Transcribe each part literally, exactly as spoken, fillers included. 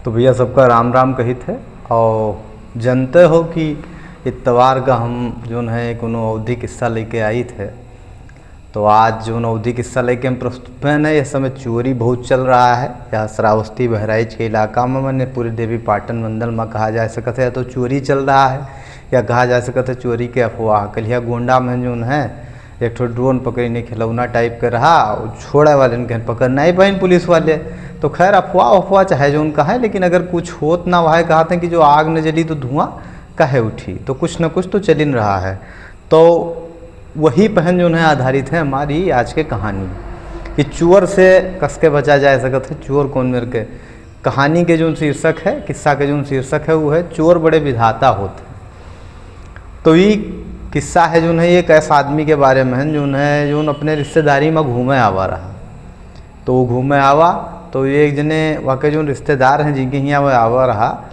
तो भैया, सबका राम राम कहित है। और जनते हो कि इतवार का हम जौन है कोनो अवधी किस्सा लेके आइत है। तो आज जौन अवधी किस्सा लेके हम प्रस्तुत भएन है, यह समय चोरी बहुत चल रहा है। या श्रावस्ती बहराइच के इलाका में, मने पूरे देवी पाटन मंडल में कहा जा सकत है, या तो चोरी चल रहा है, या कहा जा सकत है चोरी के अफवाह। कलिया गोंडा में जौन है एक ठो ड्रोन पकड़िन, खिलौना टाइप के रहा, और छोड़े वालेन के पकड़ नाहीं पाइन पुलिस वाले। तो खैर, अफवाह अफवाह चाहे जौन कहे, लेकिन अगर कुछ होत ना वहे, कहत हैं कि जो आग न जली तो धुआं काहे उठी, तो कुछ न कुछ तो चलिन रहा है। तो वही पहन जौन है आधारित है हमारी आज के कहानी कि चोर से कस के बचा जा सकत है, चोर कौन मेर के। कहानी के जौन शीर्षक है, किस्सा के जौन शीर्षक है, वो है चोर बड़े विधाता होत हैं। तो ई किस्सा है जौन है, एक ऐसा आदमी के बारे में है जौन है, जौन अपने रिश्तेदारी में घूमे आवा रहा। तो वो घूमे आवा, तो ये एक जने वहाँ के जौन रिश्तेदार हैं जिनके हियाँ वो आवा रहा,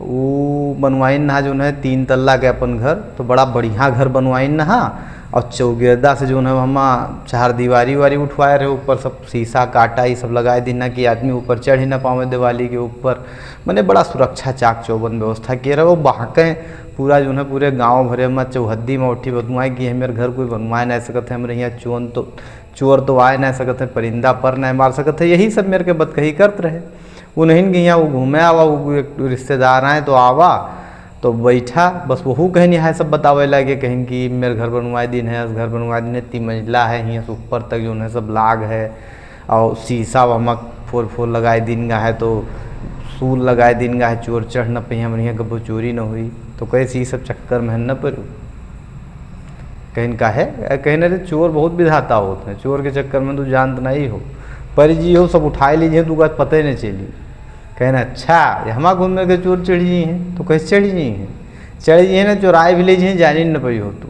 वो बनवाइन नहा जौन है तीन तल्ला के अपन घर। तो बड़ा बढ़िया घर बनवाइन नहा, और चौगिरदा से जौन है हमा चार दीवारी वारी उठवाए रहे, ऊपर सब शीशा काटा ये सब लगाए दीन ना कि आदमी ऊपर चढ़ ही ना पावे दिवाली के ऊपर। मने बड़ा सुरक्षा चाक चौबंद व्यवस्था किए रहे। वो बहके पूरा जौन है पूरे गाँव भरे में चौहद्दी में उठी बदुआए कि हमार घर कोई बनवाए ना सकत है, हमरे हियाँ चोर तो चोर तो आए ना सकत है, परिंदा पर ना मार सकत है, यही सब मेर के बतकही करत रहे। उन्हीं के हियाँ वो घूमे आवा, वो एक रिश्तेदार आए तो आवा, तो बैठा, बस वहू कहिन है सब बतावे लागे, कहिन कि मेर घर बनवाए दीन है, अस घर बनवाए दीन है, तीन मंजिला है, हियाँ से ऊपर तक जौन है सब लाग है, और शीशा वमक फोर फोर लगाए दीन गा है, तो सूल लगाए दीन गा है, चोर चढ़ न पहिया, बढ़िया कबो चोरी न हुई। तो कैसे ये सब चक्कर में न पड़ू। कहिन काहे? कहिन, "अरे, चोर बहुत विधाता होत हैं, चोर के चक्कर में तू जानत नहीं हो, परि जी हो, सब उठाए लीजिए, तू का पते नहीं चली।" कहिन, "अच्छा, ये हमा घूमे के चोर चढ़ जी हैं?" तो कैसे चढ़ जी हैं? चढ़ जी हैं ना, चोराए भी ले जी हैं, जानी न पई हो तू।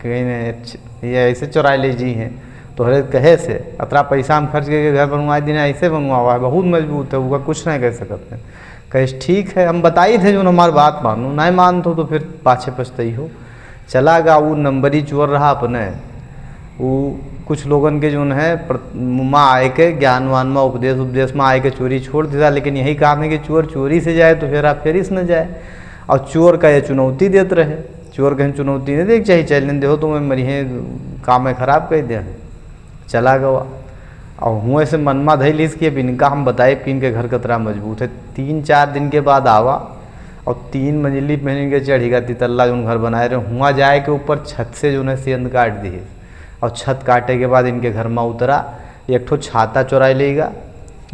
कहिन, "अच्छा, ये ऐसे चोराए ले जी हैं?" तो हरे कहे से, "अतरा पैसा हम खर्च करके घर बनवाए दीन, ऐसे बनवावा है, बहुत मजबूत है, उका कुछ नहीं कह सकत है।" कहे, "ठीक है, हम बताइत है, जौन हमार बात मानो, नहीं मानत हो तो फिर पाछे पछताई हो।" चला गा, वो नंबरी चोर रहा अपने, वो कुछ लोगन के जौन है प्र-, मा आए के ज्ञान वान मा, उपदेश उपदेश मा आए के चोरी छोड़ देता, लेकिन यही काम है कि चोर चोरी से जाए तो फिर आप फेरिस न जाए। और चोर का ये चुनौती देत रहे, चोर कहिन चुनौती नहीं देख चाहिए, चैलेंज दे हो तो मैं मरिहे काम में खराब कर दे। चला गवा। और हुआं से मनमा धइलिस कि अब इनका हम बताइब कि इनके घर कतरा मजबूत है। तीन चार दिन के बाद आवा और तीन मंजिली पहन के चढ़ी गा, तितल्ला जौन घर बनाए रहे, हुआं जाए के ऊपर छत से जौन है सेंध काट दिहिस। और छत काटे के बाद इनके घर मा उतरा, एक ठो छाता चोराए लेगा,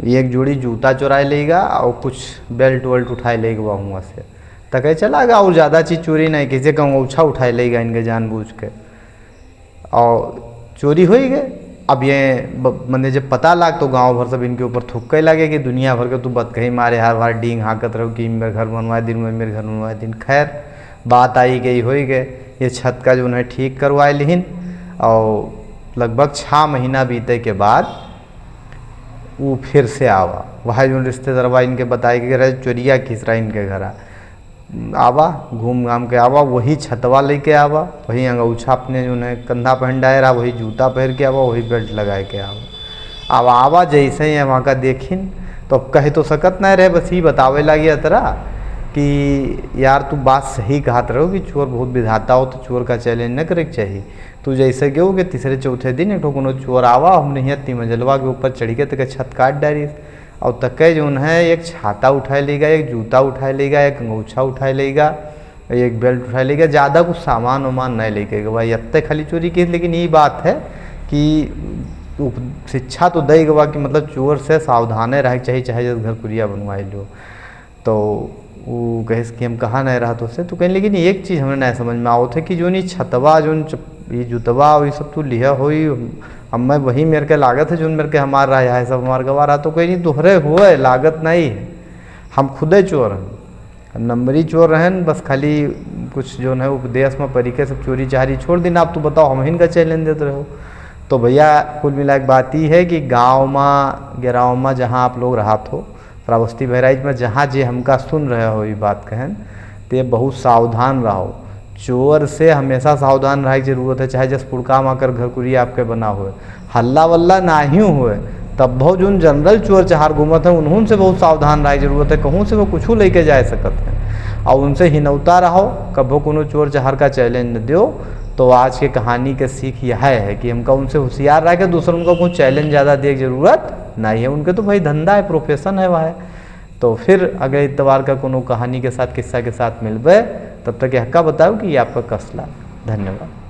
एक जोड़ी जूता चोराए लेगा और कुछ बेल्ट वेल्ट उठाए लेगा हुआं से। त कहे चला गा, और ज़्यादा चीज़ चोरी नहीं, कैसे कहूँ, ओछा उठाए लेगा इनके जानबूझ के। और चोरी होइ गए। अब ये ब-, मने जब पता लाग तो गाँव भर सब इनके ऊपर थुक्के लागे कि दुनिया भर के तू बतकही मारे, हर बार डींग हाँकत रहो कि मेर घर बनवाए दीन, मेर घर बनवाए दीन। खैर, बात आई गई, होइ गए। ये छत का जौन है ठीक करवाए लिहिन और लगभग छः महीना बीते के बाद वो फिर से आवा। वह जौन रिश्तेदारवा इनके बताए कि रहे चोरिया किस रहा इनके घरा। आवा, घूम घाम के आवा, वही छतवा लेके आवा, वही अंगौछा अपने जौन है कंधा पहन डाए रहा, वही जूता पहन के आवा, वही बेल्ट लगाए के आवा। अब आवा जैसे ही वहाँ का देखिन, तो अब कह तो सकत नहीं रहे, बस ही बतावे लागी अतरा कि यार, तू बात सही कहत रहो कि चोर बहुत विधाता हो, तो चोर का चैलेंज न करे के चाहिए। तू जैसे गयो कि तीसरे चौथे दिन एक ठो कोनो चोर आवा, हमरे हियाँ तीन मंजिलवा के ऊपर चढ़ के तके छत काट डारी। और तके जौन है एक छाता उठाए लेगा, एक जूता उठाए लेगा, एक अंगौछा उठाए लेगा, एक बेल्ट उठाए लेगा, ज़्यादा कुछ सामान वामान नहीं लेके गवा। यत्ते खाली चोरी की, लेकिन ये बात है कि उप-, शिक्षा तो दे गवा कि मतलब चोर से सावधाने रहे के चाहिए, चाहे जब घर कुरिया बनवाए लो। तो वो कहे कि हम कहा नहीं रहा तो से, तो कहें, "लेकिन एक चीज़ हमें नहीं समझ में आवत है कि जौन ये छतवा, जौन चप-, ये जुतवा और ये सब तू लिहा हो, ये हम-, अब मैं वही मेर के लागत है, जौन मेर के हमार रहा है, सब हमार गवा रहा।" तो कहें, "नहीं, तोहरे हुए, लागत नहीं है, हम खुदे चोर हैं, नंबरी चोर रहन, बस खाली कुछ जौन है उपदेश में परी के सब चोरी चारी छोड़ दिन। आप तो बताओ, हम हिन का चैलेंज देत रहो।" तो भैया, कुल मिला के बात ये है कि गाँव में, गिराव में, जहाँ आप लोग रहत हो, श्रावस्ती बहराइच में जहाँ जे हमका सुन रहे हो ये बात कहन, ते बहुत सावधान रहो। चोर से हमेशा सावधान रहे के जरूरत है, चाहे जस पुड़का माकर घर कुरिया आपके बना होए, हल्ला वल्ला नाहीं होए, तब बहुत जोन general चोर चहार घूमत हैं, उन्हों से बहुत सावधान रहे जरूरत है, कहूँ से वो कुछ लेके जा सकत हैं। और उनसे हिनौता रहो, कभो कोनो चोर चहार का challenge न दियो। तो आज के कहानी के सीख यह है कि हमका उनसे होशियार रह के दूसरन को कोई challenge ज़्यादा दिए के जरूरत नहीं है। उनके तो भाई धंधा है, profession है वह है। तो फिर अगले इतवार का कोनो कहानी के साथ, किस्सा के साथ मिलबे। तब तक यह का बताओ कि ये आपका कसला। धन्यवाद।